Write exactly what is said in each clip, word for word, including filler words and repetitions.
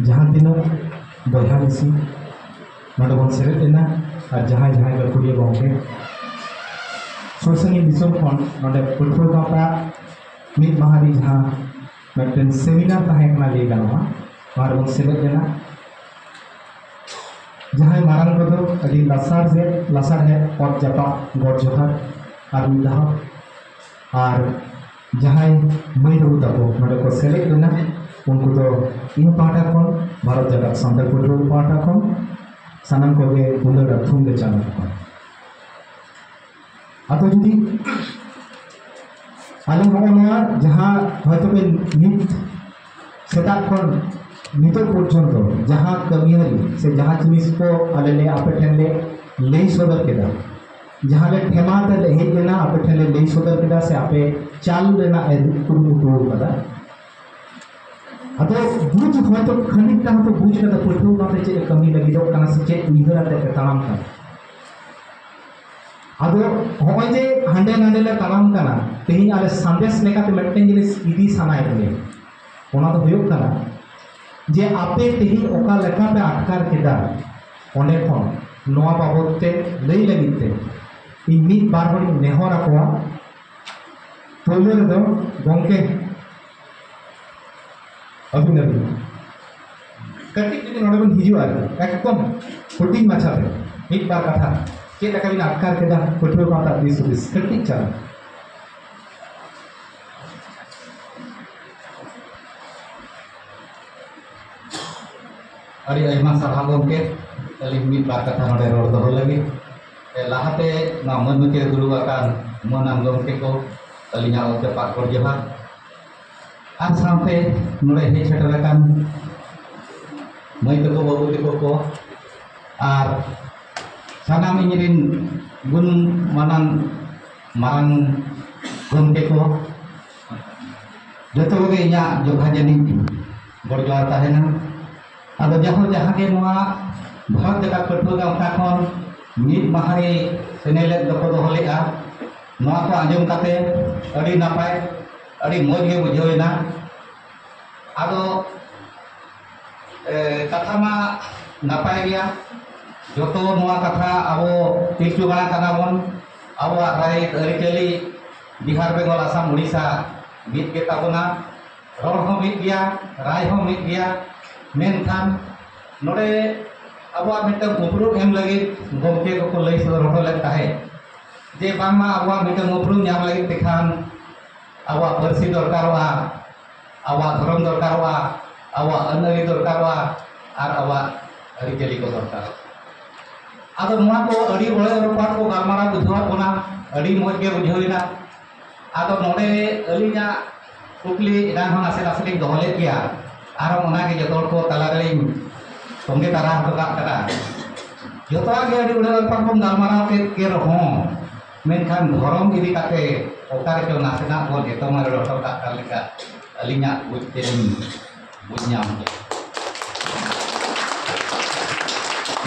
ᱡᱟᱦᱟᱸ ᱛᱤᱱᱟᱹᱜ ᱵᱚᱭᱦᱟ ᱢᱤᱥᱤ ᱱᱚᱰᱮ ᱵᱚᱱ ᱥᱮᱞᱮᱫ ᱞᱮᱱᱟ, ᱟᱨ ᱡᱟᱦᱟᱸᱭ ᱡᱟᱦᱟᱸᱭ ᱜᱟᱹᱠᱷᱩᱲᱤᱭᱟᱹ ᱜᱚᱢᱠᱮ ᱥᱩᱨ ᱥᱟᱺᱜᱤᱧ ᱫᱤᱥᱚᱢ ᱠᱷᱚᱱ ᱱᱚᱰᱮ ᱯᱟᱹᱴᱷᱩᱣᱟᱹ ᱜᱟᱶᱛᱟ ᱢᱤᱫ ᱢᱟᱦᱟ ᱨᱮ ᱡᱟᱦᱟᱸ ᱢᱤᱫᱴᱮᱱ ᱥᱮᱢᱤᱱᱟᱨ ᱛᱟᱦᱮᱸ ᱠᱟᱱᱟ ᱞᱟᱹᱭ ᱜᱟᱱᱚᱜᱼᱟ, ᱱᱚᱣᱟ ᱨᱮᱵᱚᱱ ᱥᱮᱞᱮᱫ ᱞᱮᱱᱟ᱾ ᱡᱟᱦᱟᱸᱭ ᱢᱟᱨᱟᱝ ᱠᱚᱫᱚ ᱟᱹᱰᱤ ᱞᱟᱥᱟᱲ ᱥᱮ ᱞᱟᱥᱟᱲᱦᱮᱫ ᱚᱛ ᱡᱟᱯᱟᱜ ᱜᱚᱰ ᱡᱚᱦᱟᱨ ᱟᱨ ᱢᱤᱫ ᱫᱷᱟᱣ, ᱟᱨ ᱡᱟᱦᱟᱸᱭ ᱢᱟᱹᱭ ᱵᱟᱹᱵᱩ ᱛᱟᱠᱚ ᱱᱚᱰᱮ ᱠᱚ ᱥᱮᱞᱮᱫ ᱞᱮᱱᱟ, ᱩᱱᱠᱩ ᱫᱚ ᱤᱧ ᱯᱟᱦᱴᱟ ᱠᱷᱚᱱ, ᱵᱷᱟᱨᱚᱛ ᱡᱟᱠᱟᱛ ᱥᱟᱱᱛᱟᱲ ᱯᱟᱹᱴᱷᱩᱣᱟᱹ ᱯᱟᱦᱴᱟ ᱠᱷᱚᱱ ᱥᱟᱱᱟᱢ ᱠᱚᱜᱮ ᱫᱩᱞᱟᱹᱲ ᱟᱨ ᱛᱷᱩᱢ ᱞᱮ ᱪᱟᱞ ᱟᱠᱚᱣᱟ᱾ ᱟᱫᱚ ᱡᱩᱫᱤ ᱟᱞᱮ ᱱᱚᱜᱼᱚ ᱱᱚᱣᱟ ᱡᱟᱦᱟᱸ ᱦᱚᱭᱛᱳ ᱯᱮ ᱱᱤᱛ ᱥᱮᱛᱟᱜ ᱠᱷᱚᱱ ᱱᱤᱛᱚᱜ ᱯᱚᱨᱡᱚᱱᱛᱚ ᱡᱟᱦᱟᱸ ᱠᱟᱹᱢᱤᱭᱟᱹᱨᱤ ᱥᱮ ᱡᱟᱦᱟᱸ ᱡᱤᱱᱤᱥ ᱠᱚ ᱟᱞᱮ ᱞᱮ ᱟᱯᱮ ᱴᱷᱮᱱ ᱞᱮ ᱞᱟᱹᱭ ᱥᱚᱫᱚᱨ ᱠᱮᱫᱟ, ᱡᱟᱦᱟᱸ ᱞᱮ ᱴᱷᱮᱢᱟ ᱛᱮ ᱞᱮ ᱦᱮᱡ ᱞᱮᱱᱟ, ᱟᱯᱮ ᱴᱷᱮᱱ ᱞᱮ ᱞᱟᱹᱭ ᱥᱚᱫᱚᱨ ᱠᱮᱫᱟ ᱥᱮ ᱟᱯᱮ ᱪᱟᱞ ᱨᱮᱱᱟᱜ ᱮ ᱠᱩᱨᱩᱢᱩᱴᱩ ᱟᱠᱟᱫᱟ᱾ ᱟᱫᱚ ᱵᱩᱡᱽ ᱦᱚᱭᱛᱳ ᱠᱷᱟᱹᱱᱤᱠ ᱴᱟᱝ ᱦᱚᱸᱛᱚ ᱵᱩᱡᱽ ᱠᱟᱫᱟ ᱯᱟᱹᱴᱷᱩᱣᱟᱹ ᱜᱟᱶᱛᱟ ᱪᱮᱫ ᱮ ᱠᱟᱹᱢᱤ ᱞᱟᱹᱜᱤᱫᱚᱜ ᱠᱟᱱᱟ ᱥᱮ ᱪᱮᱫ ᱩᱭᱦᱟᱹᱨ ᱟᱛᱮ ᱯᱮ ᱛᱟᱲᱟᱢ ᱠᱟᱱᱟ᱾ ᱟᱫᱚ ᱦᱚᱸᱜᱼᱚᱭ ᱡᱮ ᱦᱟᱸᱰᱮ ᱱᱟᱰᱮ ᱞᱮ ᱛᱟᱲᱟᱢ ᱠᱟᱱᱟ, ᱛᱮᱦᱮᱧ ᱟᱞᱮ ᱥᱟᱸᱫᱮᱥ ᱞᱮᱠᱟᱛᱮ ᱢᱤᱫᱴᱮᱱ ᱡᱤᱱᱤᱥ ᱤᱫᱤ ᱥᱟᱱᱟᱭᱮᱫ ᱞᱮᱭᱟ, ᱚᱱᱟ ᱫᱚ ᱦᱩᱭᱩᱜ ᱠᱟᱱᱟ ᱡᱮ ᱟᱯᱮ ᱛᱮᱦᱮᱧ ᱚᱠᱟ ᱞᱮᱠᱟ ᱯᱮ ᱟᱴᱠᱟᱨ ᱠᱮᱫᱟ, ᱚᱸᱰᱮ ᱠᱷᱚᱱ ᱱᱚᱣᱟ ᱵᱟᱵᱚᱫ ᱛᱮ ᱞᱟᱹᱭ ᱞᱟᱹᱜᱤᱫ ᱛᱮ ᱤᱧ ᱢᱤᱫ ᱵᱟᱨ ᱦᱚᱲᱤᱧ ᱱᱮᱦᱚᱨ ᱟᱠᱚᱣᱟ᱾ ᱯᱳᱭᱞᱳ ᱨᱮᱫᱚ ᱜᱚᱢᱠᱮ ᱟᱹᱵᱤᱱ, ᱟᱹᱵᱤᱱ ᱠᱟᱹᱴᱤᱡ ᱡᱩᱫᱤ ᱱᱚᱰᱮ ᱵᱤᱱ ᱦᱤᱡᱩᱜᱼᱟ, ᱮᱠᱫᱚᱢ ᱦᱩᱰᱤᱧ ᱢᱟᱪᱷᱟ ᱛᱮ ᱢᱤᱫ ᱵᱟᱨ ᱠᱟᱛᱷᱟ ᱪᱮᱫ ᱞᱮᱠᱟ ᱵᱤᱱ ᱟᱴᱠᱟᱨ ᱠᱮᱫᱟ ᱯᱟᱹᱴᱷᱩᱣᱟᱹ ᱜᱟᱶᱛᱟ ᱫᱤᱥ ᱦᱩᱫᱤᱥ ᱠᱟᱹᱴᱤᱡ ᱪᱟᱞᱟᱝ᱾ ᱟᱹᱰᱤ ᱟᱭᱢᱟ ᱥᱟᱨᱦᱟᱣ ᱜᱚᱢᱠᱮ, ᱟᱹᱞᱤᱧ ᱢᱤᱫ ᱵᱟᱨ ᱠᱟᱛᱷᱟ ᱱᱚᱰᱮ ᱨᱚᱲ ᱫᱚᱦᱚ ᱞᱟᱹᱜᱤᱫ᱾ ᱮ, ᱞᱟᱦᱟᱛᱮ ᱱᱚᱣᱟ ᱢᱟᱹᱱ ᱢᱩᱪᱟᱹᱫ ᱨᱮ ᱫᱩᱲᱩᱵ ᱟᱠᱟᱱ ᱢᱟᱹᱱᱟᱱ ᱜᱚᱢᱠᱮ ᱠᱚ, ᱟᱹᱞᱤᱧᱟᱜ ᱚᱛ ᱡᱟᱯᱟᱜ ᱜᱚᱰ ᱡᱚᱦᱟᱨ᱾ ᱟᱨ ᱥᱟᱶᱛᱮ ᱱᱚᱰᱮ ᱦᱮᱡ ᱥᱮᱴᱮᱨ ᱟᱠᱟᱱ ᱢᱟᱹᱭ ᱛᱟᱠᱚ, ᱵᱟᱹᱵᱩ ᱛᱟᱠᱚ ᱠᱚ, ᱟᱨ ᱥᱟᱱᱟᱢ ᱤᱧ ᱨᱤᱱ ᱜᱩᱱ ᱢᱟᱱᱟᱱ ᱢᱟᱨᱟᱝ ᱜᱚᱢᱠᱮ ᱠᱚ, ᱡᱚᱛᱚ ᱠᱚᱜᱮ ᱤᱧᱟᱹᱜ ᱡᱚᱦᱟᱨ ᱡᱟᱹᱱᱤᱡ ᱜᱚᱰ ᱡᱚᱦᱟᱨ ᱛᱟᱦᱮᱱᱟ᱾ ᱟᱫᱚ ᱡᱟᱦᱟᱸ, ᱡᱟᱦᱟᱸ ᱜᱮ ᱱᱚᱣᱟ ᱵᱷᱟᱨᱚᱛ ᱡᱟᱠᱟᱛ ᱯᱟᱹᱴᱷᱩᱣᱟᱹ ᱜᱟᱶᱛᱟ ᱠᱷᱚᱱ ᱢᱤᱫ ᱢᱟᱦᱟ ᱨᱮ ᱥᱮᱱᱮᱞᱮᱫ ᱫᱚᱠᱚ ᱫᱚᱦᱚ ᱞᱮᱫᱼᱟ, ᱱᱚᱣᱟ ᱠᱚ ᱟᱸᱡᱚᱢ ᱠᱟᱛᱮ ᱟᱹᱰᱤ ᱱᱟᱯᱟᱭ, ᱟᱹᱰᱤ ᱢᱚᱡᱽ ᱜᱮ ᱵᱩᱡᱷᱟᱹᱣ ᱮᱱᱟ᱾ ᱟᱫᱚ ᱮ, ᱠᱟᱛᱷᱟ ᱢᱟ ᱱᱟᱯᱟᱭ ᱜᱮᱭᱟ᱾ ᱡᱚᱛᱚ ᱱᱚᱣᱟ ᱠᱟᱛᱷᱟ, ᱟᱵᱚ ᱯᱤᱞᱪᱩ ᱜᱟᱲᱟ ᱠᱟᱱᱟ ᱵᱚᱱ, ᱟᱵᱚᱣᱟᱜ ᱨᱟᱭᱨᱤᱛ ᱟᱹᱨᱤᱪᱟᱹᱞᱤ ᱵᱤᱦᱟᱨ, ᱵᱮᱝᱜᱚᱞ, ᱟᱥᱟᱢ, ᱩᱲᱤᱥᱥᱟ ᱢᱤᱫ ᱜᱮ ᱛᱟᱵᱚᱱᱟ᱾ ᱨᱚᱲ ᱦᱚᱸ ᱢᱤᱫ ᱜᱮᱭᱟ, ᱨᱟᱭ ᱦᱚᱸ ᱢᱤᱫ ᱜᱮᱭᱟ᱾ ᱢᱮᱱᱠᱷᱟᱱ ᱱᱚᱰᱮ ᱟᱵᱚᱣᱟᱜ ᱢᱤᱫᱴᱟᱝ ᱩᱯᱨᱩᱢ ᱮᱢ ᱞᱟᱹᱜᱤᱫ ᱜᱚᱢᱠᱮ ᱠᱚᱠᱚ ᱞᱟᱹᱭ ᱥᱚᱫᱚᱨ ᱦᱚᱴᱚ ᱞᱮᱫ ᱛᱟᱦᱮᱸᱫ ᱡᱮ ᱵᱟᱝᱢᱟ ᱟᱵᱚᱣᱟᱜ ᱢᱤᱫᱴᱟᱝ ᱩᱯᱨᱩᱢ ᱧᱟᱢ ᱞᱟᱹᱜᱤᱫ ᱛᱮᱠᱷᱟᱱ ᱟᱵᱚᱣᱟᱜ ᱯᱟᱹᱨᱥᱤ ᱫᱚᱨᱠᱟᱨᱚᱜᱼᱟ, ᱟᱵᱚᱣᱟᱜ ᱫᱷᱚᱨᱚᱢ ᱫᱚᱨᱠᱟᱨᱚᱜᱼᱟ, ᱟᱵᱚᱣᱟᱜ ᱟᱹᱱ ᱟᱹᱨᱤ ᱫᱚᱨᱠᱟᱨᱚᱜᱼᱟ, ᱟᱨ ᱟᱵᱚᱣᱟᱜ ᱟᱹᱨᱤᱪᱟᱹᱞᱤ ᱠᱚ ᱫᱚᱨᱠᱟᱨᱚᱜᱼᱟ᱾ ᱟᱫᱚ ᱱᱚᱣᱟ ᱠᱚ ᱟᱹᱰᱤ ᱚᱲᱮ ᱨᱚᱯᱟᱨ ᱠᱚ ᱜᱟᱞᱢᱟᱨᱟᱣ ᱵᱩᱡᱷᱟᱹᱣᱟᱫ ᱵᱚᱱᱟ, ᱟᱹᱰᱤ ᱢᱚᱡᱽ ᱜᱮ ᱵᱩᱡᱷᱟᱹᱣ ᱮᱱᱟ᱾ ᱟᱫᱚ ᱱᱚᱰᱮ ᱟᱹᱞᱤᱧᱟᱜ ᱠᱩᱠᱞᱤ ᱮᱱᱟᱝ ᱦᱚᱸ ᱱᱟᱥᱮ ᱱᱟᱥᱮ ᱞᱤᱧ ᱫᱚᱦᱚ ᱞᱮᱫ ᱜᱮᱭᱟ, ᱟᱨᱦᱚᱸ ᱚᱱᱟᱜᱮ ᱡᱚᱛᱚ ᱦᱚᱲ ᱠᱚ ᱛᱟᱞᱟ ᱨᱮᱞᱤᱧ ᱛᱚᱸᱜᱮ ᱛᱟᱨᱟ ᱦᱚᱴᱚ ᱠᱟᱜ ᱠᱟᱱᱟ᱾ ᱡᱚᱛᱚᱣᱟᱜ ᱜᱮ ᱟᱹᱰᱤ ᱚᱲᱮ ᱨᱚᱯᱟᱨ ᱵᱚᱱ ᱜᱟᱞᱢᱟᱨᱟᱣ ᱠᱮᱫ ᱜᱮ ᱨᱮᱦᱚᱸ, ᱢᱮᱱᱠᱷᱟᱱ ᱫᱷᱚᱨᱚᱢ ᱤᱫᱤ ᱠᱟᱛᱮ ᱚᱠᱟ ᱨᱮᱪᱚ ᱱᱟᱥᱮᱱᱟᱜ ᱵᱚᱱ ᱮᱛᱚᱢ ᱮᱲᱮ ᱦᱚᱴᱚ ᱠᱟᱜ ᱠᱟᱱ ᱞᱮᱠᱟ ᱟᱹᱞᱤᱧᱟᱜ ᱵᱩᱡᱽ ᱛᱮᱞᱤᱧ ᱵᱩᱡᱽ ᱧᱟᱢ ᱠᱮᱫᱟ᱾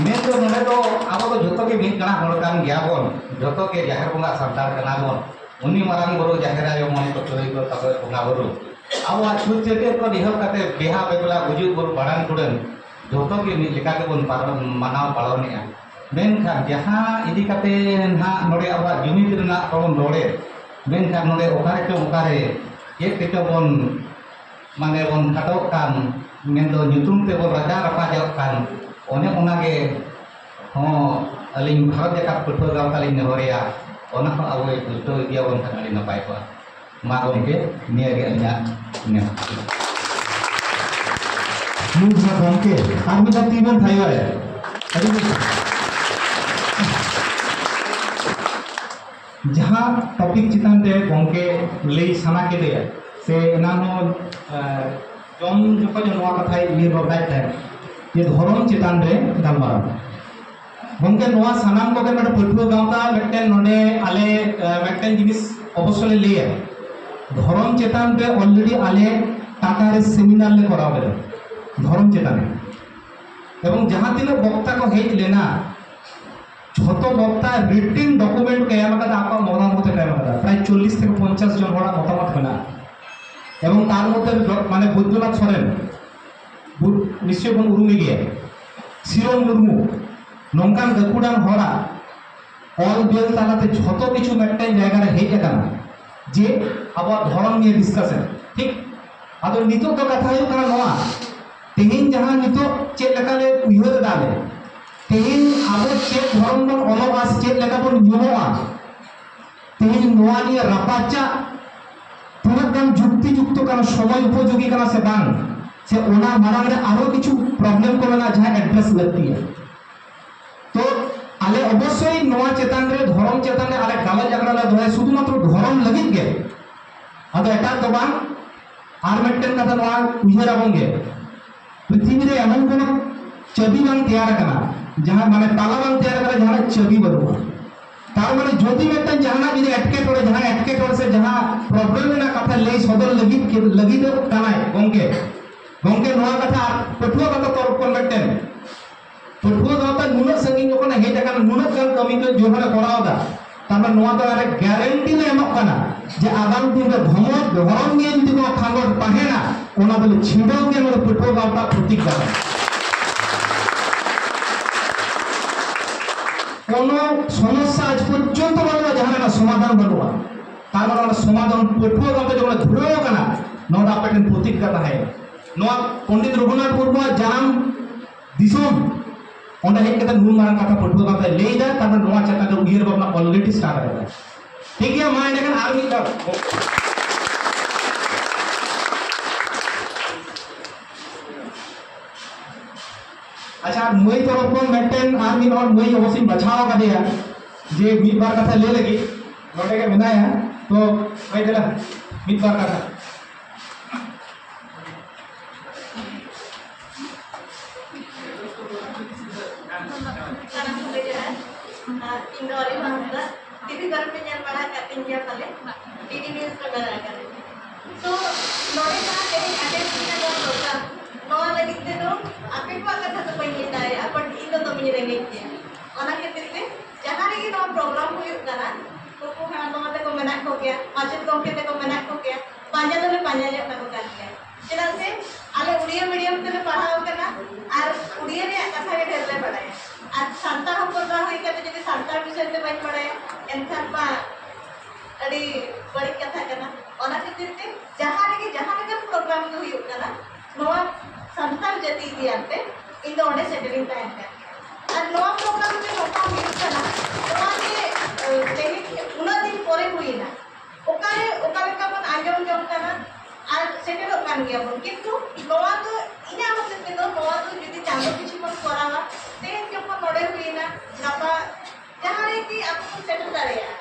ᱢᱮᱱ ᱫᱚ ᱱᱚᱰᱮ ᱫᱚ ᱟᱵᱚ ᱫᱚ ᱡᱚᱛᱚ ᱜᱮ ᱢᱤᱫ ᱠᱟᱱᱟ ᱦᱚᱲ ᱠᱟᱱ ᱜᱮᱭᱟ ᱵᱚᱱ, ᱡᱚᱛᱚ ᱜᱮ ᱡᱟᱦᱮᱨ ᱵᱚᱸᱜᱟ ᱥᱟᱱᱛᱟᱲ ᱠᱟᱱᱟ ᱵᱚᱱ, ᱩᱱᱤ ᱢᱟᱨᱟᱝ ᱵᱩᱨᱩ, ᱡᱟᱦᱮᱨ ᱟᱭᱳ, ᱢᱚᱬᱮ ᱠᱚ ᱛᱩᱨᱩᱭ ᱠᱚ ᱛᱟᱵᱚ ᱵᱚᱸᱜᱟ ᱵᱩᱨᱩ, ᱟᱵᱚᱣᱟᱜ ᱪᱷᱩᱛ ᱪᱷᱟᱹᱴᱭᱟᱹᱨ ᱠᱷᱚᱱ ᱮᱦᱚᱵ ᱠᱟᱛᱮ ᱵᱤᱦᱟ ᱵᱮᱵᱞᱟ, ᱜᱩᱡᱩᱜ ᱵᱩᱨᱩ, ᱵᱷᱟᱸᱰᱟᱱ ᱠᱩᱰᱟᱹᱱ, ᱡᱚᱛᱚ ᱜᱮ ᱢᱤᱫ ᱞᱮᱠᱟ ᱜᱮᱵᱚᱱ ᱯᱟᱨᱚᱢ, ᱢᱟᱱᱟᱣ ᱯᱟᱞᱚᱱᱮᱜᱼᱟ᱾ ᱢᱮᱱᱠᱷᱟᱱ ᱡᱟᱦᱟᱸ ᱤᱫᱤ ᱠᱟᱛᱮ ᱱᱟᱦᱟᱜ ᱱᱚᱰᱮ ᱟᱵᱚᱣᱟᱜ ᱡᱩᱢᱤᱫ ᱨᱮᱱᱟᱜ ᱵᱚᱱ ᱨᱚᱲᱮᱫ, ᱢᱮᱱᱠᱷᱟᱱ ᱱᱚᱰᱮ ᱚᱠᱟᱨᱮ ᱪᱚᱝ ᱚᱠᱟᱨᱮ ᱪᱮᱫ ᱛᱮᱪᱚ ᱵᱚᱱ, ᱢᱟᱱᱮ, ᱵᱚᱱ ᱠᱷᱟᱴᱚᱜ ᱠᱟᱱ, ᱢᱮᱱᱫᱚ ᱧᱩᱛᱩᱢ ᱛᱮᱵᱚᱱ ᱨᱟᱡᱟ ᱨᱟᱯᱟᱡᱚᱜ ᱠᱟᱱ, ᱚᱱᱮ ᱚᱱᱟᱜᱮ ᱦᱚᱸ ᱟᱹᱞᱤᱧ ᱵᱷᱟᱨᱚᱛ ᱡᱟᱠᱟᱛ ᱯᱟᱹᱴᱷᱩᱣᱟᱹ ᱜᱟᱶᱛᱟ ᱞᱤᱧ ᱱᱮᱦᱚᱨᱮᱭᱟ, ᱚᱱᱟ ᱦᱚᱸ ᱟᱵᱚᱭ ᱯᱩᱥᱴᱟᱹᱣ ᱤᱫᱤᱭᱟᱵᱚᱱ ᱠᱷᱟᱱ ᱟᱹᱰᱤ ᱱᱟᱯᱟᱭ ᱠᱚᱜᱼᱟ᱾ ᱢᱟ ᱜᱚᱢᱠᱮ, ᱱᱤᱭᱟᱹ ᱜᱮ ᱟᱹᱞᱤᱧᱟᱜ ᱱᱮᱦᱚᱨ᱾ ᱢᱩᱸ ᱡᱷᱟᱲ ᱜᱚᱢᱠᱮ, ᱟᱨ ᱢᱤᱫ ᱫᱷᱟᱣ ᱛᱤ ᱵᱚᱱ ᱛᱷᱟᱭᱚ ᱟᱭᱟ᱾ ᱟᱹᱰᱤ ᱵᱮᱥ᱾ ᱡᱟᱦᱟᱸ ᱴᱚᱯᱤᱠ ᱪᱮᱛᱟᱱ ᱨᱮ ᱜᱚᱢᱠᱮ ᱞᱟᱹᱭ ᱥᱟᱱᱟ ᱠᱮᱫᱮᱭᱟ, ᱥᱮ ᱮᱱᱟᱱ ᱦᱚᱸ, ᱮ, ᱡᱚᱢ ᱡᱚᱠᱷᱚᱡ ᱦᱚᱸ ᱱᱚᱣᱟ ᱠᱟᱛᱷᱟᱭ ᱩᱭᱦᱟᱹᱨ ᱵᱷᱟᱵᱽᱱᱟᱭᱮᱫ ᱛᱟᱦᱮᱸᱫ, ᱡᱮ ᱫᱷᱚᱨᱚᱢ ᱪᱮᱛᱟᱱ ᱨᱮ ᱜᱟᱞᱢᱟᱨᱟᱣ᱾ ᱜᱚᱢᱠᱮ, ᱱᱚᱣᱟ ᱥᱟᱱᱟᱢ ᱠᱚᱜᱮ ᱱᱚᱰᱮ ᱯᱟᱹᱴᱷᱩᱣᱟᱹ ᱜᱟᱶᱛᱟ ᱢᱤᱫᱴᱮᱱ ᱱᱚᱰᱮ ᱟᱞᱮ, ᱮ, ᱢᱤᱫᱴᱮᱱ ᱡᱤᱱᱤᱥ ᱚᱵᱚᱥᱥᱚ ᱞᱮ ᱞᱟᱹᱭᱟ, ᱫᱷᱚᱨᱚᱢ ᱪᱮᱛᱟᱱ ᱨᱮ already ᱟᱞᱮ ᱴᱟᱴᱟ ᱨᱮ ᱥᱮᱢᱤᱱᱟᱨ ᱞᱮ ᱠᱚᱨᱟᱣ ᱞᱮᱫᱟ ᱫᱷᱚᱨᱚᱢ ᱪᱮᱛᱟᱱ ᱨᱮ, ᱮᱵᱚᱝ ᱡᱟᱦᱟᱸ ᱛᱤᱱᱟᱹᱜ ᱵᱚᱠᱛᱟ ᱠᱚ ᱦᱮᱡ ᱞᱮᱱᱟ, ᱡᱷᱚᱛᱚ ᱵᱚᱠᱛᱟ ᱨᱤᱴᱤᱱ ᱰᱚᱠᱩᱢᱮᱱᱴ ᱠᱚ ᱮᱢ ᱟᱠᱟᱫᱟ, ᱟᱠᱚᱣᱟᱜ ᱢᱚᱛᱟᱢᱚᱛ ᱠᱚ ᱮᱢ ᱟᱠᱟᱫᱟ᱾ ᱯᱨᱟᱭ ᱪᱚᱞᱞᱤᱥ ᱛᱷᱮᱠᱮ ᱯᱚᱧᱪᱟᱥ ᱡᱚᱱ ᱦᱚᱲᱟᱜ ᱢᱚᱛᱟᱢᱚᱛ ᱢᱮᱱᱟᱜᱼᱟ᱾ ᱮᱵᱚᱝ ᱛᱟᱨ ᱢᱚᱫᱽᱫᱷᱮ ᱨᱮ ᱢᱟᱱᱮ ᱵᱳᱭᱫᱚᱱᱟᱛᱷ ᱥᱚᱨᱮᱱ, ᱵᱩ-, ᱱᱤᱥᱪᱚᱭ ᱵᱚᱱ ᱩᱨᱩᱢᱮ ᱜᱮᱭᱟ, ᱥᱤᱨᱚᱢ ᱢᱩᱨᱢᱩ᱾ ᱱᱚᱝᱠᱟᱱ ᱜᱟᱹᱠᱷᱩᱲᱟᱱ ᱦᱚᱲᱟᱜ ᱚᱞ ᱵᱮᱞ ᱛᱟᱞᱟᱛᱮ ᱡᱷᱚᱛᱚ ᱠᱤᱪᱷᱩ ᱢᱤᱫᱴᱮᱱ ᱡᱟᱭᱜᱟ ᱨᱮ ᱦᱮᱡ ᱟᱠᱟᱱᱟ, ᱡᱮ ᱟᱵᱚᱣᱟᱜ ᱫᱷᱚᱨᱚᱢ ᱱᱤᱭᱮ ᱰᱤᱥᱠᱟᱥᱚᱱ, ᱴᱷᱤᱠ? ᱟᱫᱚ ᱱᱤᱛᱚᱜ ᱫᱚ ᱠᱟᱛᱷᱟ ᱦᱩᱭᱩᱜ ᱠᱟᱱᱟ ᱱᱚᱣᱟ, ᱛᱮᱦᱮᱧ ᱡᱟᱦᱟᱸ ᱱᱤᱛᱚᱜ ᱪᱮᱫ ᱞᱮᱠᱟ ᱞᱮ ᱩᱭᱦᱟᱹᱨ ᱮᱫᱟ ᱞᱮ, ᱛᱮᱦᱮᱧ ᱟᱵᱚ ᱪᱮᱫ ᱫᱷᱚᱨᱚᱢ ᱵᱚᱱ ᱚᱞᱚᱜᱼᱟ ᱥᱮ ᱪᱮᱫ ᱞᱮᱠᱟ ᱵᱚᱱ ᱧᱩᱢᱚᱜᱼᱟ, ᱛᱮᱦᱮᱧ ᱱᱚᱣᱟ ᱱᱤᱭᱮ ᱨᱟᱯᱟᱪᱟᱜ ᱛᱤᱱᱟᱹᱜ ᱜᱟᱱ ᱡᱩᱠᱛᱤ ᱡᱩᱠᱛᱚ ᱠᱟᱱᱟ, ᱥᱚᱢᱚᱭ ᱩᱯᱚᱡᱳᱜᱤ ᱠᱟᱱᱟ ᱥᱮ ᱵᱟᱝ, ᱥᱮ ᱚᱱᱟ ᱢᱟᱲᱟᱝ ᱨᱮ ᱟᱨᱚ ᱠᱤᱪᱷᱩ ᱯᱨᱚᱵᱞᱮᱢ ᱠᱚ ᱢᱮᱱᱟᱜᱼᱟ ᱡᱟᱦᱟᱸ ᱮᱰᱨᱮᱥ ᱞᱟᱹᱠᱛᱤᱭᱟ᱾ ᱛᱚ ᱟᱞᱮ ᱚᱵᱚᱥᱥᱳᱭ ᱱᱚᱣᱟ ᱪᱮᱛᱟᱱ ᱨᱮ, ᱫᱷᱚᱨᱚᱢ ᱪᱮᱛᱟᱱ ᱨᱮ ᱟᱞᱮ ᱜᱟᱞᱚᱪ ᱟᱠᱷᱲᱟ ᱞᱮ ᱫᱚᱦᱚᱭᱟ ᱥᱩᱫᱷᱩ ᱢᱟᱛᱨᱚ ᱫᱷᱚᱨᱚᱢ ᱞᱟᱹᱜᱤᱫ ᱜᱮ, ᱟᱫᱚ ᱮᱴᱟᱜ ᱫᱚ ᱵᱟᱝ᱾ ᱟᱨ ᱢᱤᱫᱴᱮᱱ ᱠᱟᱛᱷᱟ ᱱᱚᱣᱟ ᱩᱭᱦᱟᱹᱨ ᱟᱵᱚᱱ ᱜᱮ, ᱯᱨᱤᱛᱷᱤᱵᱤ ᱨᱮ ᱮᱢᱚᱱ ᱠᱳᱱᱳ ᱪᱟᱹᱵᱤ ᱵᱟᱝ ᱛᱮᱭᱟᱨ ᱟᱠᱟᱱᱟ, ᱡᱟᱦᱟᱸ ᱢᱟᱱᱮ ᱛᱟᱞᱟ ᱵᱟᱝ ᱛᱮᱭᱟᱨ ᱟᱠᱟᱱᱟ, ᱡᱟᱦᱟᱸ ᱪᱟᱹᱵᱤ ᱵᱟᱹᱱᱩᱜᱼᱟ᱾ ᱛᱟᱨ ᱢᱟᱱᱮ ᱡᱩᱫᱤ ᱢᱤᱫᱴᱮᱱ ᱡᱟᱦᱟᱱᱟᱜ ᱡᱩᱫᱤ ᱮᱴᱠᱮᱴᱚᱬᱮ, ᱡᱟᱦᱟᱸ ᱮᱴᱠᱮᱴᱚᱬᱮ ᱥᱮ ᱡᱟᱦᱟᱸ ᱯᱨᱚᱵᱞᱮᱢ ᱨᱮᱱᱟᱜ ᱠᱟᱛᱷᱟ ᱞᱟᱹᱭ ᱥᱚᱫᱚᱨ ᱞᱟᱹᱜᱤᱫ ᱠᱮ-, ᱞᱟᱹᱜᱤᱫᱚᱜ ᱠᱟᱱᱟᱭ ᱜᱚᱝᱠᱮ, ᱜᱚᱝᱠᱮ ᱱᱚᱣᱟ ᱠᱟᱛᱷᱟ ᱯᱟᱹᱴᱷᱩᱣᱟᱹ ᱜᱟᱶᱛᱟ ᱛᱚᱨᱚᱯ ᱠᱷᱚᱱ ᱢᱤᱫᱴᱮᱱ ᱯᱟᱹᱴᱷᱩᱣᱟᱹ ᱜᱟᱶᱛᱟ ᱱᱩᱱᱟᱹᱜ ᱥᱟᱺᱜᱤᱧ ᱡᱚᱠᱷᱚᱱᱮ ᱦᱮᱡ ᱟᱠᱟᱱ, ᱱᱩᱱᱟᱹᱜ ᱜᱟᱱ ᱠᱟᱹᱢᱤ ᱠᱚ ᱡᱚᱠᱷᱚᱱᱮ ᱠᱚᱨᱟᱣ ᱮᱫᱟ, ᱛᱟᱨ ᱢᱟᱱᱮ ᱱᱚᱣᱟ ᱫᱚ ᱟᱨᱮ ᱜᱟᱨᱮᱱᱴᱤ ᱞᱮ ᱮᱢᱚᱜ ᱠᱟᱱᱟ ᱡᱮ ᱟᱜᱟᱢ ᱫᱤᱱ ᱨᱮ ᱫᱷᱚᱨᱚᱢ, ᱫᱷᱚᱨᱚᱢ ᱱᱤᱭᱮ ᱡᱩᱫᱤ ᱠᱚ ᱠᱷᱟᱸᱜᱚᱴ ᱛᱟᱦᱮᱱᱟ, ᱚᱱᱟ ᱫᱚᱞᱮ ᱪᱷᱤᱰᱟᱹᱣ ᱜᱮᱭᱟ, ᱱᱚᱣᱟ ᱫᱚ ᱯᱟᱹᱴᱷᱩᱣᱟᱹ ᱜᱟᱶᱛᱟ ᱯᱨᱚᱛᱤᱠ ᱠᱟᱱᱟ᱾ ᱠᱳᱱᱳ ᱥᱚᱢᱚᱥᱥᱟ ᱟᱡ ᱯᱚᱨᱡᱚᱱᱛᱚ ᱵᱟᱹᱱᱩᱜᱼᱟ, ᱡᱟᱦᱟᱸ ᱨᱮᱱᱟᱜ ᱥᱚᱢᱟᱫᱷᱟᱱ ᱵᱟᱹᱱᱩᱜᱼᱟ᱾ ᱛᱟᱨ ᱢᱟᱱᱮ ᱚᱱᱟ ᱥᱚᱢᱟᱫᱷᱟᱱ ᱯᱟᱹᱴᱷᱩᱣᱟᱹ ᱜᱟᱶᱛᱟ ᱡᱚᱠᱷᱚᱱ ᱫᱷᱩᱨᱟᱹᱣ ᱟᱠᱟᱱᱟ, ᱱᱚᱣᱟ ᱫᱚ ᱟᱯᱮ ᱴᱷᱮᱱ ᱯᱨᱚᱛᱤᱠ ᱠᱟᱛᱷᱟ ᱦᱮᱡ ᱮᱱᱟ᱾ ᱱᱚᱣᱟ ᱯᱚᱱᱰᱤᱛ ᱨᱚᱜᱷᱩᱱᱟᱛᱷ ᱢᱩᱨᱢᱩᱣᱟᱜ ᱡᱟᱱᱟᱢ ᱫᱤᱥᱚᱢ, ᱚᱸᱰᱮ ᱦᱮᱡ ᱠᱟᱛᱮ ᱱᱩᱱ ᱢᱟᱨᱟᱝ ᱠᱟᱛᱷᱟ ᱯᱟᱹᱴᱷᱩᱣᱟᱹ ᱜᱟᱶᱛᱟᱭ ᱞᱟᱹᱭ ᱮᱫᱟ, ᱛᱟᱨᱯᱚᱨ ᱱᱚᱣᱟ ᱪᱮᱛᱟᱱ ᱨᱮ ᱩᱭᱦᱟᱹᱨ ᱵᱷᱟᱵᱽᱱᱟ already start ᱟᱠᱟᱫᱟ᱾ ᱴᱷᱤᱠ ᱜᱮᱭᱟ, ᱢᱟ ᱮᱸᱰᱮᱠᱷᱟᱱ ᱟᱨ ᱢᱤᱫ ᱫᱷᱟᱣ᱾ ᱟᱪᱪᱷᱟ, ᱢᱟᱹᱭ ᱛᱚᱨᱚᱯ ᱠᱷᱚᱱ ᱢᱤᱫᱴᱮᱱ ᱟᱨ ᱢᱤᱫ ᱦᱚᱲ ᱢᱟᱹᱭ ᱚᱵᱚᱥᱥᱚᱧ ᱵᱟᱪᱷᱟᱣ ᱟᱠᱟᱫᱮᱭᱟ ᱡᱮ ᱢᱤᱫ ᱵᱟᱨ ᱠᱟᱛᱷᱟ ᱞᱟᱹᱭ ᱞᱟᱹᱜᱤᱫ, ᱱᱚᱰᱮ ᱜᱮ ᱢᱮᱱᱟᱭᱟ᱾ ᱛᱚ ᱢᱟᱹᱭ ᱫᱮᱞᱟ ᱢᱤᱫ ᱵᱟᱨ ᱠᱟᱛᱷᱟ᱾ ᱤᱧ ᱫᱚ ᱚᱞᱤᱵᱷᱟ ᱦᱟᱸᱥᱫᱟ, ᱴᱤᱵᱷᱤ ᱠᱚᱨᱮ ᱯᱮ ᱧᱮᱞ ᱵᱟᱲᱟ ᱟᱠᱟᱫ ᱛᱤᱧ ᱜᱮᱭᱟ ᱯᱟᱞᱮ, ᱰᱤᱰᱤ ᱱᱤᱭᱩᱡᱽ ᱨᱮ ᱢᱮᱱᱟᱜ ᱟᱠᱟᱫ ᱞᱤᱧᱟ᱾ ᱛᱚ ᱱᱚᱰᱮ ᱡᱟᱦᱟᱸ ᱛᱮᱦᱮᱧ ᱟᱴᱮᱱ ᱦᱩᱭᱱᱟ ᱱᱚᱣᱟ ᱯᱨᱳᱜᱨᱟᱢ, ᱱᱚᱣᱟ ᱞᱟᱹᱜᱤᱫ ᱛᱮᱫᱚ ᱟᱯᱮ ᱠᱚᱣᱟᱜ ᱠᱟᱛᱷᱟ ᱫᱚ ᱵᱟᱹᱧ ᱞᱟᱹᱭ ᱫᱟᱲᱮᱭᱟᱜᱼᱟ, but ᱤᱧ ᱫᱚ ᱫᱚᱢᱮᱧ ᱨᱮᱸᱜᱮᱡ ᱜᱮᱭᱟ᱾ ᱚᱱᱟ ᱠᱷᱟᱹᱛᱤᱨ ᱛᱮ ᱡᱟᱦᱟᱸ ᱨᱮᱜᱮ ᱱᱚᱣᱟ ᱯᱨᱳᱜᱨᱟᱢ ᱦᱩᱭᱩᱜ ᱠᱟᱱᱟ, ᱠᱩᱠᱩ ᱦᱟᱲᱟᱢ ᱵᱟᱵᱟ ᱛᱟᱠᱚ ᱢᱮᱱᱟᱜ ᱠᱚᱜᱮᱭᱟ, ᱢᱟᱪᱮᱫ ᱜᱚᱢᱠᱮ ᱛᱟᱠᱚ ᱢᱮᱱᱟᱜ ᱠᱚᱜᱮᱭᱟ, ᱯᱟᱸᱡᱟ ᱫᱚᱞᱮ ᱯᱟᱸᱡᱟ ᱧᱚᱜ ᱠᱟᱠᱚ ᱠᱟᱱ ᱜᱮᱭᱟ᱾ ᱪᱮᱫᱟᱜ ᱥᱮ ᱟᱞᱮ ᱩᱲᱤᱭᱟ ᱢᱤᱰᱤᱭᱟᱢ ᱛᱮᱞᱮ ᱯᱟᱲᱦᱟᱣ ᱟᱠᱟᱱᱟ ᱟᱨ ᱩᱲᱤᱭᱟ ᱨᱮᱭᱟᱜ ᱠᱟᱛᱷᱟ ᱜᱮ ᱰᱷᱮᱨ ᱞᱮ ᱵᱟᱲᱟᱭᱟ᱾ ᱟᱨ ᱥᱟᱱᱛᱟᱲ ᱦᱚᱯᱚᱱ ᱵᱟ ᱦᱩᱭ ᱠᱟᱛᱮ ᱡᱩᱫᱤ ᱥᱟᱱᱛᱟᱲ ᱵᱤᱥᱚᱭ ᱛᱮ ᱵᱟᱹᱧ ᱵᱟᱲᱟᱭᱟ, ᱮᱱᱠᱷᱟᱱ ᱢᱟ ᱟᱹᱰᱤ ᱵᱟᱹᱲᱤᱡ ᱠᱟᱛᱷᱟ ᱠᱟᱱᱟ᱾ ᱚᱱᱟ ᱠᱷᱟᱹᱛᱤᱨ ᱛᱮ ᱡᱟᱦᱟᱸ ᱨᱮᱜᱮ ᱡᱟᱦᱟᱸ ᱞᱮᱠᱟᱱ ᱯᱨᱳᱜᱨᱟᱢ ᱜᱮ ᱦᱩᱭᱩᱜ ᱠᱟᱱᱟ, ᱱᱚᱣᱟ ᱥᱟᱱᱛᱟᱲ ᱡᱟᱹᱛᱤ ᱤᱫᱤ ᱟᱱᱛᱮ ᱤᱧ ᱫᱚ ᱚᱸᱰᱮ ᱥᱮᱴᱮᱨᱤᱧ ᱛᱟᱦᱮᱱ ᱠᱟᱱ ᱜᱮᱭᱟ᱾ ᱟᱨ ᱱᱚᱣᱟ ᱯᱨᱳᱜᱨᱟᱢ ᱨᱮ ᱱᱚᱝᱠᱟ ᱦᱩᱭᱩᱜ ᱠᱟᱱᱟ, ᱱᱚᱣᱟ ᱡᱮ, ᱮ, ᱛᱮᱦᱮᱧ ᱩᱱᱟᱹᱜ ᱫᱤᱱ ᱯᱚᱨᱮ ᱦᱩᱭᱮᱱᱟ, ᱚᱠᱟᱨᱮ ᱚᱠᱟ ᱞᱮᱠᱟ ᱵᱚᱱ ᱟᱸᱡᱚᱢ ᱡᱚᱝ ᱠᱟᱱᱟ ᱟᱨ ᱥᱮᱴᱮᱨᱚᱜ ᱠᱟᱱ ᱜᱮᱭᱟ ᱵᱚᱱ, ᱠᱤᱱᱛᱩ ᱱᱚᱣᱟ ᱫᱚ ᱤᱧᱟᱹᱜ ᱢᱚᱛ ᱛᱮᱫᱚ ᱱᱚᱣᱟ ᱫᱚ ᱡᱩᱫᱤ ᱪᱟᱸᱫᱚ ᱯᱤᱪᱷᱤ ᱵᱚᱱ ᱠᱚᱨᱟᱣᱟ, ᱛᱮᱦᱮᱧ ᱡᱚᱠᱷᱚᱱ ᱱᱚᱰᱮ ᱦᱩᱭᱮᱱᱟ, ᱜᱟᱯᱟ ᱡᱟᱦᱟᱸ ᱨᱮᱜᱮ ᱟᱵᱚ ᱵᱚᱱ ᱥᱮᱴᱮᱨ ᱫᱟᱲᱮᱭᱟᱜᱼᱟ,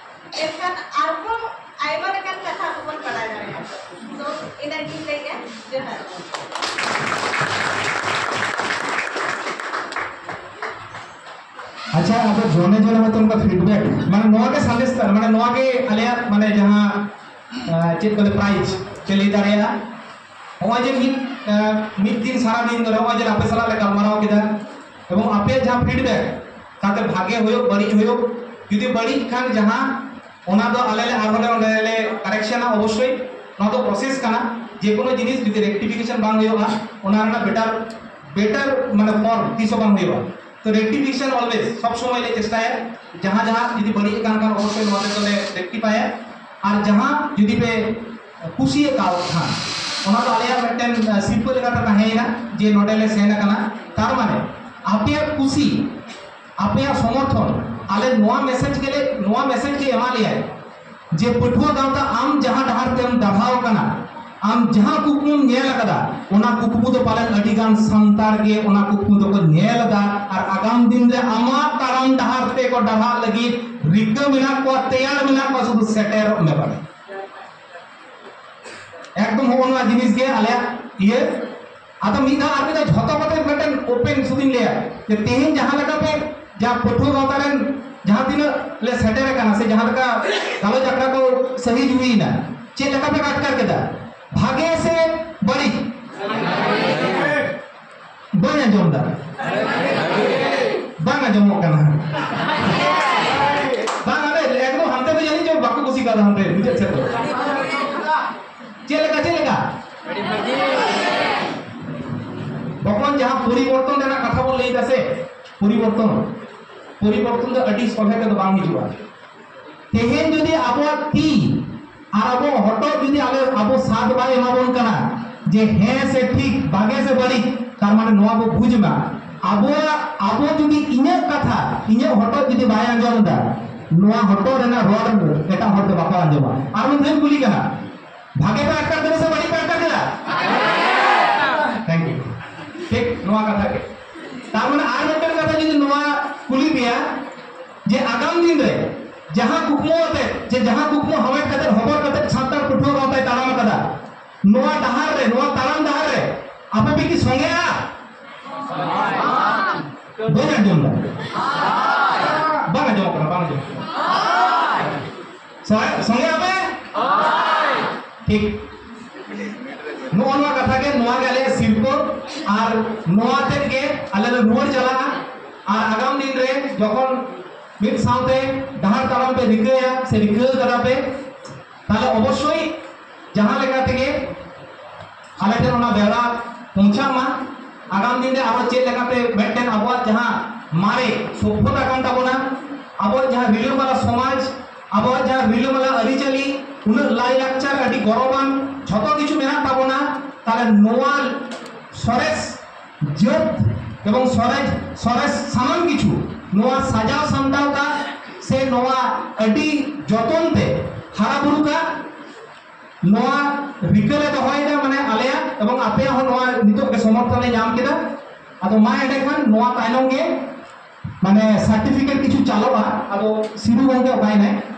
ᱮᱱᱠᱷᱟᱱ ᱟᱨᱦᱚᱸ ᱟᱭᱢᱟ ᱞᱮᱠᱟᱱ ᱠᱟᱛᱷᱟ ᱟᱵᱚ ᱵᱚᱱ ᱵᱟᱲᱟᱭ ᱫᱟᱲᱮᱭᱟᱜᱼᱟ᱾ ᱛᱚ ᱤᱱᱟᱹᱜᱤᱧ ᱞᱟᱹᱭᱮᱫᱼᱟ᱾ ᱡᱚᱦᱟᱨ᱾ ᱟᱪᱪᱷᱟ, ᱟᱫᱚ ᱡᱚᱱᱮ ᱡᱚᱱᱮ ᱦᱚᱭᱛᱳ ᱚᱱᱠᱟ ᱯᱷᱤᱰᱵᱮᱠ, ᱢᱟᱱᱮ ᱱᱚᱣᱟ ᱜᱮ ᱥᱟᱸᱫᱮᱥ ᱛᱟᱞᱮ, ᱢᱟᱱᱮ ᱱᱚᱣᱟ ᱜᱮ ᱟᱞᱮᱭᱟᱜ, ᱢᱟᱱᱮ ᱡᱟᱦᱟᱸ, ᱟᱸ, ᱪᱮᱫ ᱠᱚ ᱞᱟᱹᱭᱟ, ᱯᱨᱟᱭᱤᱡᱽ ᱯᱮ ᱞᱟᱹᱭ ᱫᱟᱲᱮᱭᱟᱜᱼᱟ᱾ ᱱᱚᱜᱼᱚᱭ ᱡᱮ ᱢᱤᱫ, ᱟᱸ, ᱢᱤᱫ ᱫᱤᱱ ᱥᱟᱨᱟ ᱫᱤᱱ ᱫᱷᱚᱨᱮ ᱱᱚᱜᱼᱚᱭ ᱡᱮ ᱟᱯᱮ ᱥᱟᱞᱟᱜ ᱞᱮ ᱜᱟᱞᱢᱟᱨᱟᱣ ᱠᱮᱫᱟ, ᱮᱵᱚᱝ ᱟᱯᱮᱭᱟᱜ ᱡᱟᱦᱟᱸ ᱯᱷᱤᱰᱵᱮᱠ, ᱛᱟᱛᱮ ᱵᱷᱟᱜᱮ ᱦᱩᱭᱩᱜ, ᱵᱟᱹᱲᱤᱡ ᱦᱩᱭᱩᱜ, ᱡᱩᱫᱤ ᱵᱟᱹᱲᱤᱡ ᱠᱷᱟᱱ ᱡᱟᱦᱟᱸ, ᱚᱱᱟ ᱫᱚ ᱟᱞᱮ ᱞᱮ ᱟᱨᱦᱚᱸ ᱞᱮ ᱚᱸᱰᱮ ᱞᱮ ᱠᱟᱨᱮᱠᱥᱚᱱᱟ ᱚᱵᱚᱥᱥᱳᱭ᱾ ᱱᱚᱣᱟ ᱫᱚ ᱯᱨᱚᱥᱮᱥ ᱠᱟᱱᱟ, ᱡᱮ ᱠᱳᱱᱳ ᱡᱤᱱᱤᱥ ᱡᱩᱫᱤ ᱨᱮᱠᱴᱤᱯᱷᱤᱠᱮᱥᱚᱱ ᱵᱟᱝ ᱦᱩᱭᱩᱜᱼᱟ, ᱚᱱᱟ ᱨᱮᱱᱟᱜ ᱵᱮᱴᱟᱨ, ᱵᱮᱴᱟᱨ ᱢᱟᱱᱮ ᱯᱷᱚᱨᱢ ᱛᱤᱥ ᱦᱚᱸ ᱵᱟᱝ ᱦᱩᱭᱩᱜᱼᱟ᱾ ᱛᱚ ᱨᱮᱠᱴᱤᱯᱷᱤᱠᱮᱥᱚᱱ ᱚᱞᱣᱮᱡ, ᱥᱚᱵ ᱥᱚᱢᱚᱭ ᱞᱮ ᱪᱮᱥᱴᱟᱭᱟ᱾ ᱡᱟᱦᱟᱸ ᱡᱟᱦᱟᱸ ᱡᱩᱫᱤ ᱵᱟᱹᱲᱤᱡ ᱟᱠᱟᱱ ᱠᱷᱟᱱ ᱚᱵᱚᱥᱥᱳᱭ ᱱᱚᱣᱟ ᱛᱮᱫᱚ ᱞᱮ ᱨᱮᱠᱴᱤᱯᱷᱟᱭᱟ᱾ ᱟᱨ ᱡᱟᱦᱟᱸ ᱡᱩᱫᱤ ᱯᱮ ᱠᱩᱥᱤᱭᱟᱜ ᱠᱟᱱ ᱠᱷᱟᱱ, ᱚᱱᱟ ᱫᱚ ᱟᱞᱮᱭᱟᱜ ᱢᱤᱫᱴᱮᱱ, ᱟᱸ, ᱥᱤᱨᱯᱟᱹ ᱞᱮᱠᱟᱛᱮ ᱛᱟᱦᱮᱸᱭᱮᱱᱟ ᱡᱮ ᱱᱚᱰᱮ ᱞᱮ ᱥᱮᱱ ᱟᱠᱟᱱᱟ᱾ ᱛᱟᱨ ᱢᱟᱱᱮ ᱟᱯᱮᱭᱟᱜ ᱠᱩᱥᱤ, ᱟᱯᱮᱭᱟᱜ ᱥᱚᱢᱚᱨᱛᱷᱚᱱ ᱟᱞᱮ ᱱᱚᱣᱟ ᱢᱮᱥᱮᱡᱽ ᱜᱮᱞᱮ, ᱱᱚᱣᱟ ᱢᱮᱥᱮᱡᱽ ᱜᱮ ᱮᱢᱟ ᱞᱮᱭᱟᱭ ᱡᱮ ᱯᱟᱹᱴᱷᱩᱣᱟᱹ ᱜᱟᱶᱛᱟ, ᱟᱢ ᱡᱟᱦᱟᱸ ᱰᱟᱦᱟᱨ ᱛᱮᱢ ᱰᱟᱨᱦᱟᱣ ᱟᱠᱟᱱᱟ, ᱟᱢ ᱡᱟᱦᱟᱸ ᱠᱩᱠᱢᱩᱢ ᱧᱮᱞ ᱟᱠᱟᱫᱟ, ᱚᱱᱟ ᱠᱩᱠᱢᱩ ᱫᱚ ᱯᱟᱞᱮᱱ ᱟᱹᱰᱤ ᱜᱟᱱ ᱥᱟᱱᱛᱟᱲ ᱜᱮ ᱚᱱᱟ ᱠᱩᱠᱢᱩ ᱫᱚᱠᱚ ᱧᱮᱞ ᱮᱫᱟ ᱟᱨ ᱟᱜᱟᱢ ᱫᱤᱱ ᱨᱮ ᱟᱢᱟᱜ ᱛᱟᱲᱟᱢ ᱰᱟᱦᱟᱨ ᱛᱮᱠᱚ ᱰᱟᱨᱦᱟᱜ ᱞᱟᱹᱜᱤᱫ ᱨᱤᱠᱟᱹ ᱢᱮᱱᱟᱜ ᱠᱚᱣᱟ, ᱛᱮᱭᱟᱨ ᱢᱮᱱᱟᱜ ᱠᱚᱣᱟ, ᱥᱩᱫᱷᱩ ᱥᱮᱴᱮᱨᱚᱜ ᱢᱮ ᱵᱟᱲᱮ᱾ ᱮᱠᱫᱚᱢ ᱦᱚᱸᱜᱼᱚ ᱱᱚᱣᱟ ᱡᱤᱱᱤᱥ ᱜᱮ ᱟᱞᱮᱭᱟᱜ ᱤᱭᱟᱹ᱾ ᱟᱫᱚ ᱢᱤᱫ ᱫᱷᱟᱣ ᱟᱨ ᱢᱤᱫ ᱫᱷᱟᱣ ᱡᱷᱚᱛᱚ ᱠᱚᱛᱮ ᱢᱤᱫᱴᱮᱱ ᱳᱯᱮᱱ ᱥᱩᱫᱷᱩᱧ ᱞᱟᱹᱭᱟ ᱡᱮ ᱛᱮᱦᱮᱧ ᱡᱟᱦᱟᱸ ᱞᱮᱠᱟ ᱯᱮ, ᱡᱟᱦᱟᱸ ᱯᱟᱹᱴᱷᱩᱣᱟᱹ ᱜᱟᱶᱛᱟ ᱨᱮᱱ ᱡᱟᱦᱟᱸ ᱛᱤᱱᱟᱹᱜ ᱞᱮ ᱥᱮᱴᱮᱨ ᱟᱠᱟᱱᱟ ᱥᱮ ᱡᱟᱦᱟᱸ ᱞᱮᱠᱟ ᱜᱟᱞᱚᱪ ᱟᱠᱷᱲᱟ ᱠᱚ ᱥᱟᱹᱦᱤᱡ ᱦᱩᱭᱮᱱᱟ, ᱪᱮᱫ ᱞᱮᱠᱟ ᱯᱮ ᱟᱴᱠᱟᱨ ᱠᱮᱫᱟ? ᱵᱷᱟᱜᱮ ᱥᱮ ᱵᱟᱹᱲᱤᱡ? ᱵᱟᱹᱧ ᱟᱸᱡᱚᱢ ᱮᱫᱟ᱾ ᱵᱟᱝ ᱟᱸᱡᱚᱢᱚᱜ ᱠᱟᱱᱟ᱾ ᱵᱟᱝ, ᱟᱞᱮ ᱮᱠᱫᱚᱢ ᱦᱟᱱᱛᱮ ᱫᱚ ᱡᱟᱹᱱᱤᱡ ᱪᱚ ᱵᱟᱠᱚ ᱠᱩᱥᱤ ᱠᱟᱣᱫᱟ, ᱦᱟᱱᱛᱮ ᱢᱩᱪᱟᱹᱫ ᱥᱮᱫ ᱫᱚ᱾ ᱪᱮᱫ ᱞᱮᱠᱟ, ᱪᱮᱫ ᱞᱮᱠᱟ? ᱡᱟᱦᱟᱸ ᱯᱚᱨᱤᱵᱚᱨᱛᱚᱱ ᱨᱮᱱᱟᱜ ᱠᱟᱛᱷᱟ ᱵᱚᱱ ᱞᱟᱹᱭ ᱫᱟ ᱥᱮ, ᱯᱚᱨᱤᱵᱚᱨᱛᱚᱱ, ᱯᱚᱨᱤᱵᱚᱨᱛᱚᱱ ᱫᱚ ᱟᱹᱰᱤ ᱥᱚᱞᱦᱮ ᱛᱮᱫᱚ ᱵᱟᱝ ᱦᱤᱡᱩᱜᱼᱟ᱾ ᱛᱮᱦᱮᱧ ᱡᱩᱫᱤ ᱟᱵᱚᱣᱟᱜ ᱛᱤ ᱟᱨ ᱟᱵᱚ ᱦᱚᱴᱚᱜ ᱡᱩᱫᱤ ᱟᱞᱮ, ᱟᱵᱚ ᱥᱟᱫ ᱵᱟᱭ ᱮᱢᱟ ᱵᱚᱱ ᱠᱟᱱᱟ ᱡᱮ ᱦᱮᱸ ᱥᱮ ᱴᱷᱤᱠ, ᱵᱷᱟᱜᱮ ᱥᱮ ᱵᱟᱹᱲᱤᱡ, ᱛᱟᱨ ᱢᱟᱱᱮ ᱱᱚᱣᱟ ᱵᱚ ᱵᱩᱡᱽ ᱢᱟ, ᱟᱵᱚᱣᱟᱜ, ᱟᱵᱚ ᱡᱩᱫᱤ ᱤᱧᱟᱹᱜ ᱠᱟᱛᱷᱟ, ᱤᱧᱟᱹᱜ ᱦᱚᱴᱚᱜ ᱡᱩᱫᱤ ᱵᱟᱭ ᱟᱸᱡᱚᱢ ᱮᱫᱟ, ᱱᱚᱣᱟ ᱦᱚᱴᱚᱜ ᱨᱮᱱᱟᱜ ᱨᱚᱲ ᱮᱴᱟᱜ ᱦᱚᱲ ᱫᱚ ᱵᱟᱠᱚ ᱟᱸᱡᱚᱢᱟ᱾ ᱟᱨ ᱢᱤᱫ ᱫᱷᱟᱣ ᱠᱩᱞᱤ ᱠᱟᱱᱟ, ᱵᱷᱟᱜᱮ ᱯᱮ ᱟᱴᱠᱟᱨ ᱠᱮᱫᱟ ᱥᱮ ᱵᱟᱹᱲᱤᱡ ᱯᱮ ᱟᱴᱠᱟᱨ ᱠᱮᱫᱟ? Thank you. ᱴᱷᱤᱠ, ᱱᱚᱣᱟ ᱠᱟᱛᱷᱟ ᱜᱮ᱾ ᱛᱟᱨ ᱢᱟᱱᱮ ᱟᱨ ᱢᱤᱫᱴᱮᱱ ᱠᱟᱛᱷᱟ ᱡᱩᱫᱤ ᱱᱚᱣᱟ ᱠᱩᱞᱤ ᱯᱮᱭᱟ, ᱡᱮ ᱟᱜᱟᱢ ᱫᱤᱱ ᱨᱮ ᱡᱟᱦᱟᱸ ᱠᱩᱠᱢᱩ ᱟᱛᱮ, ᱡᱮ ᱡᱟᱦᱟᱸ ᱠᱩᱠᱢᱩ ᱦᱟᱢᱮᱴ ᱠᱟᱛᱮ, ᱦᱚᱵᱚᱨ ᱠᱟᱛᱮ ᱥᱟᱱᱛᱟᱲ ᱯᱟᱹᱴᱷᱩᱣᱟᱹ ᱜᱟᱶᱛᱟᱭ ᱛᱟᱲᱟᱢ ᱟᱠᱟᱫᱟ, ᱱᱚᱣᱟ ᱰᱟᱦᱟᱨ ᱨᱮ, ᱱᱚᱣᱟ ᱛᱟᱲᱟᱢ ᱰᱟᱦᱟᱨ ᱨᱮ ᱟᱯᱮ ᱯᱮ ᱠᱤ ᱥᱚᱸᱜᱮᱜᱼᱟ? ᱵᱟᱹᱧ ᱟᱸᱡᱚᱢ ᱫᱟ᱾ ᱵᱟᱝ ᱟᱸᱡᱚᱢᱚᱜ ᱠᱟᱱᱟ, ᱵᱟᱝ ᱟᱸᱡᱚᱢᱚᱜ ᱠᱟᱱᱟ᱾ ᱥᱚᱸᱜᱮ, ᱥᱚᱸᱜᱮ ᱟᱯᱮ? ᱴᱷᱤᱠ᱾ ᱱᱚᱜᱼᱚ ᱱᱚᱣᱟ ᱠᱟᱛᱷᱟ ᱜᱮ, ᱱᱚᱣᱟ ᱜᱮ ᱟᱞᱮᱭᱟᱜ ᱥᱤᱨᱯᱟᱹ᱾ ᱟᱨ ᱱᱚᱣᱟ ᱛᱮᱫ ᱜᱮ ᱟᱞᱮ ᱞᱮ ᱨᱩᱣᱟᱹᱲ ᱪᱟᱞᱟᱜᱼᱟ᱾ ᱟᱨ ᱟᱜᱟᱢ ᱫᱤᱱ ᱨᱮ ᱡᱚᱠᱷᱚᱱ ᱢᱤᱫ ᱥᱟᱶᱛᱮ ᱰᱟᱦᱟᱨ ᱛᱟᱲᱟᱢ ᱯᱮ ᱨᱤᱠᱟᱹᱭᱟ ᱥᱮ ᱨᱤᱠᱟᱹ ᱠᱟᱫᱟ ᱯᱮ, ᱛᱟᱦᱞᱮ ᱚᱵᱚᱥᱥᱳᱭ ᱡᱟᱦᱟᱸ ᱞᱮᱠᱟ ᱛᱮᱜᱮ ᱟᱞᱮ ᱴᱷᱮᱱ ᱚᱱᱟ ᱵᱮᱣᱨᱟ ᱯᱳᱸᱪᱷᱟᱜ ᱢᱟ᱾ ᱟᱜᱟᱢ ᱫᱤᱱ ᱨᱮ ᱟᱨᱚ ᱪᱮᱫ ᱞᱮᱠᱟᱛᱮ ᱢᱤᱫᱴᱮᱱ ᱟᱵᱚᱣᱟᱜ ᱡᱟᱦᱟᱸ ᱢᱟᱨᱮ ᱥᱚᱵᱷᱚᱛᱟ ᱠᱟᱱ ᱛᱟᱵᱚᱱᱟ, ᱟᱵᱚᱣᱟᱜ ᱡᱟᱦᱟᱸ ᱨᱤᱞᱟᱹᱢᱟᱞᱟ ᱥᱚᱢᱟᱡᱽ, ᱟᱵᱚᱣᱟᱜ ᱡᱟᱦᱟᱸ ᱨᱤᱞᱟᱹᱢᱟᱞᱟ ᱟᱹᱨᱤᱪᱟᱹᱞᱤ, ᱩᱱᱟᱹᱜ ᱞᱟᱭᱼᱞᱟᱠᱪᱟᱨ, ᱟᱹᱰᱤ ᱜᱚᱨᱚᱵᱟᱱ ᱡᱷᱚᱛᱚ ᱠᱤᱪᱷᱩ ᱢᱮᱱᱟᱜ ᱛᱟᱵᱚᱱᱟ, ᱛᱟᱦᱞᱮ ᱱᱚᱣᱟ ᱥᱚᱨᱮᱥ ᱡᱟᱹᱛ ᱮᱵᱚᱝ ᱥᱚᱨᱮᱥ, ᱥᱚᱨᱮᱥ ᱥᱟᱱᱟᱢ ᱠᱤᱪᱷᱩ ᱱᱚᱣᱟ ᱥᱟᱡᱟᱣ ᱥᱟᱢᱴᱟᱣ ᱠᱟᱜ ᱥᱮ ᱱᱚᱣᱟ ᱟᱹᱰᱤ ᱡᱚᱛᱚᱱ ᱛᱮ ᱦᱟᱨᱟ ᱵᱩᱨᱩ ᱠᱟᱜ, ᱱᱚᱣᱟ ᱨᱤᱠᱟᱹ ᱞᱮ ᱫᱚᱦᱚᱭᱮᱫᱟ, ᱢᱟᱱᱮ ᱟᱞᱮᱭᱟᱜ ᱮᱵᱚᱝ ᱟᱯᱮᱭᱟᱜ ᱦᱚᱸ ᱱᱚᱣᱟ ᱱᱤᱛᱚᱜ ᱜᱮ ᱥᱚᱢᱚᱨᱛᱷᱚᱱ ᱞᱮ ᱧᱟᱢ ᱠᱮᱫᱟ᱾ ᱟᱫᱚ ᱢᱟ ᱮᱸᱰᱮᱠᱷᱟᱱ ᱱᱚᱣᱟ ᱛᱟᱭᱱᱚᱢ ᱜᱮ ᱢᱟᱱᱮ ᱥᱟᱨᱴᱤᱯᱷᱤᱠᱮᱴ ᱠᱤᱪᱷᱩ ᱪᱟᱞᱚᱜᱼᱟ, ᱟᱫᱚ ᱥᱤᱨᱩ ᱜᱚᱢᱠᱮ ᱚᱠᱟᱭᱮᱱᱟᱭ?